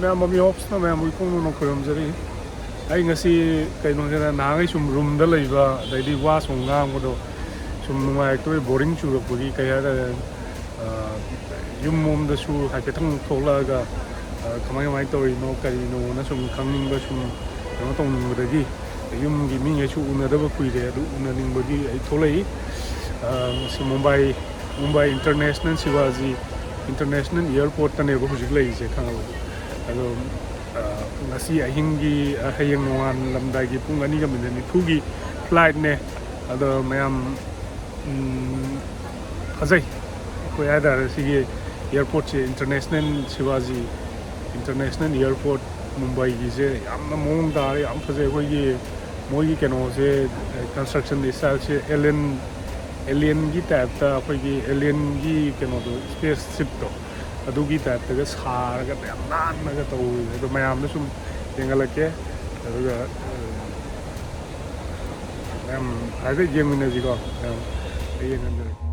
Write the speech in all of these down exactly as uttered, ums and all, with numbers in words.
ꯃꯌꯥꯝ ꯃꯃꯤ ꯑꯣꯞꯁꯅ ꯃꯌꯥꯝꯕꯨ ꯏꯀꯣꯡ ꯅꯧꯅ ꯈꯣꯏꯔꯝꯖꯔꯤ꯫ ꯑꯩ ꯉꯁꯤ ꯀꯩꯅꯣꯁꯤꯗ ꯅꯍꯥꯟꯈꯩ ꯁꯨꯝ ꯔꯨꯝꯗ ꯂꯩꯕ, ꯑꯗꯩꯗꯤ ꯋꯥ ꯁꯨꯝ ꯉꯥꯡꯕꯗꯣ ꯁꯨꯝ ꯅꯨꯡꯉꯥꯏꯔꯛꯇꯕꯩ, ꯕꯣꯔꯤꯡ ꯆꯨꯔꯛꯄꯒꯤ, ꯀꯩ ꯍꯥꯏꯇꯥꯔꯦ, ꯑ, ꯌꯨꯝ ꯂꯣꯝꯗꯁꯨ ꯍꯥꯏꯐꯦꯠꯇꯪ ꯊꯣꯛꯂꯛꯑꯒ, ꯑ, ꯀꯃꯥꯏ ꯀꯃꯥꯏꯅ ꯇꯧꯔꯤꯅꯣ ꯀꯔꯤꯅꯣꯅ ꯁꯨꯝ ꯈꯪꯅꯤꯡꯕ, ꯁꯨꯝ ꯀꯩꯅꯣ ꯇꯧꯅꯤꯡꯕꯗꯒꯤ ꯌꯨꯝꯒꯤ ꯃꯤꯉꯩꯁꯨ ꯎꯅꯗꯕ ꯀꯨꯏꯔꯦ, ꯑꯗꯨ ꯎꯅꯅꯤꯡꯕꯒꯤ ꯑꯩ ꯊꯣꯛꯂꯛꯏ꯫ ꯑ, ꯉꯁꯤ ꯃꯨꯝꯕꯥꯏ, ꯃꯨꯝꯕꯥꯏ ꯏꯟꯇꯔꯅꯦꯁꯅꯦꯜ ꯁꯤꯋꯥꯖꯤ ꯏꯟꯇꯔꯅꯦꯁꯅꯦꯜ ꯏꯌꯥꯔꯄꯣꯔꯠꯇꯅꯦꯕ ꯍꯧꯖꯤꯛ ꯂꯩꯔꯤꯁꯦ, ꯈꯪꯉꯕ? ꯑꯗꯣ, ꯑ, ꯉꯁꯤ ꯑꯍꯤꯡꯒꯤ, ꯑ, ꯍꯌꯦꯡ ꯅꯣꯡꯉꯥꯜꯂꯝꯗꯥꯏꯒꯤ ꯄꯨꯡ ꯑꯅꯤꯒ ꯃꯤꯅꯤꯠ ꯅꯤꯐꯨꯒꯤ ꯐ꯭ꯂꯥꯏꯠꯅꯦ꯫ ꯑꯗꯣ ꯃꯌꯥꯝ, ꯎꯝ, ꯐꯖꯩ꯫ ꯑꯩꯈꯣꯏ ꯍꯥꯏꯇꯥꯔꯦ, ꯁꯤꯒꯤ ꯏꯌꯥꯔꯄꯣꯔꯠꯁꯦ, ꯏꯟꯇꯔꯅꯦꯁꯅꯦꯜ ꯁꯤꯋꯥꯖꯤ ꯏꯟꯇꯔꯅꯦꯁꯅꯦꯜ ꯏꯌꯥꯔꯄꯣꯔꯠ ꯃꯨꯝꯕꯥꯏꯒꯤꯁꯦ ꯌꯥꯝꯅ ꯃꯑꯣꯡ ꯇꯥꯔꯦ, ꯌꯥꯝ ꯐꯖꯩ꯫ ꯑꯩꯈꯣꯏꯒꯤ ꯃꯣꯏꯒꯤ ꯀꯩꯅꯣꯁꯦ, ꯀꯟꯁꯇ꯭ꯔꯛꯁꯟ ꯏꯁꯇꯥꯏꯜꯁꯦ ꯑꯦꯂꯤꯌꯟ, ꯑꯦꯂꯤꯌꯟꯒꯤ ꯇꯥꯏꯞꯇ, ꯑꯩꯈꯣꯏꯒꯤ ꯑꯦꯂꯤꯌꯟꯒꯤ ꯀꯩꯅꯣꯗꯣ, ꯏꯁꯄꯦꯁ ꯁꯤꯞꯇꯣ, ꯑꯗꯨꯒꯤ ꯇꯥꯏꯞꯇꯒ ꯁꯥꯔꯒ ꯌꯥꯝ ꯅꯥꯟꯅꯒ ꯇꯧꯋꯦ꯫ ꯑꯗꯣ ꯃꯌꯥꯝꯗ ꯁꯨꯝ ꯌꯦꯡꯍꯜꯂꯛꯀꯦ꯫ ꯑꯗꯨꯒ, ꯑ, ꯃꯌꯥꯝ ꯍꯥꯏꯐꯦꯠ ꯌꯦꯡꯃꯤꯟꯅꯁꯤꯀꯣ꯫ ꯃꯌꯥꯝ ꯑꯩ ꯌꯦꯡꯍꯟꯖꯔꯛꯀꯦ꯫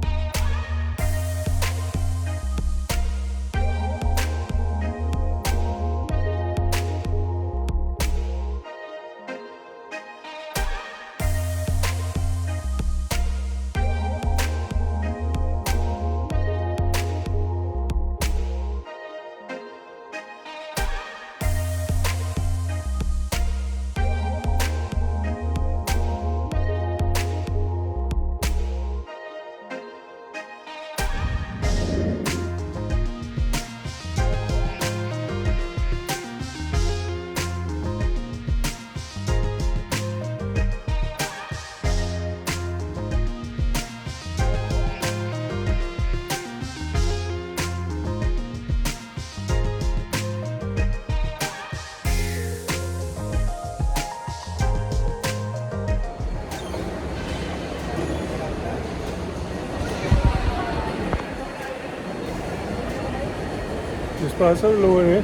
ꯗꯤꯁꯄꯥꯁꯔ ꯂꯣꯏꯔꯦ꯫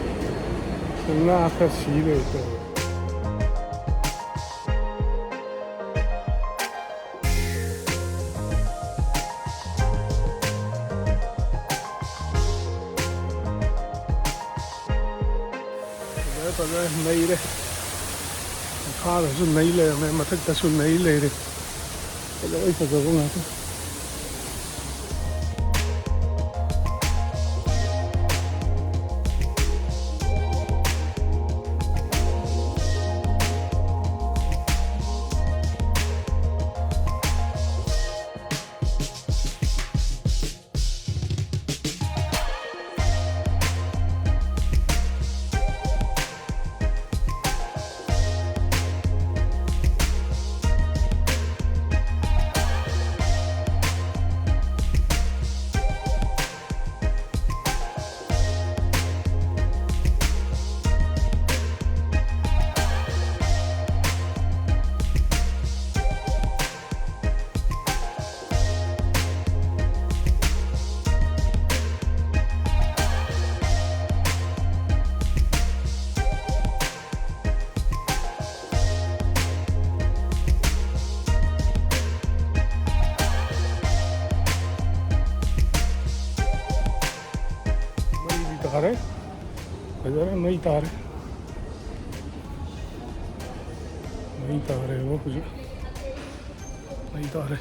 ꯉꯥ ꯈꯔ ꯁꯤ ꯂꯩꯔꯦ꯫ ꯐꯖꯔꯦ, ꯅꯩꯔꯦ꯫ ꯃꯈꯥꯗꯁꯨ ꯅꯩ ꯂꯩꯔꯝꯃꯦ, ꯃꯊꯛꯇꯁꯨ ꯅꯩ ꯂꯩꯔꯦ꯫ ꯐꯖꯕꯩ ꯐꯖꯕ ꯉꯥꯛꯇ꯫ ꯃꯩꯗꯤ ꯇꯥꯔꯦ꯫ ꯐꯖꯅ ꯃꯩ ꯇꯥꯔꯦ꯫ ꯃꯩ ꯇꯥꯔꯦꯕ ꯍꯧꯖꯤꯛ꯫ ꯃꯩ ꯇꯥꯔꯦ꯫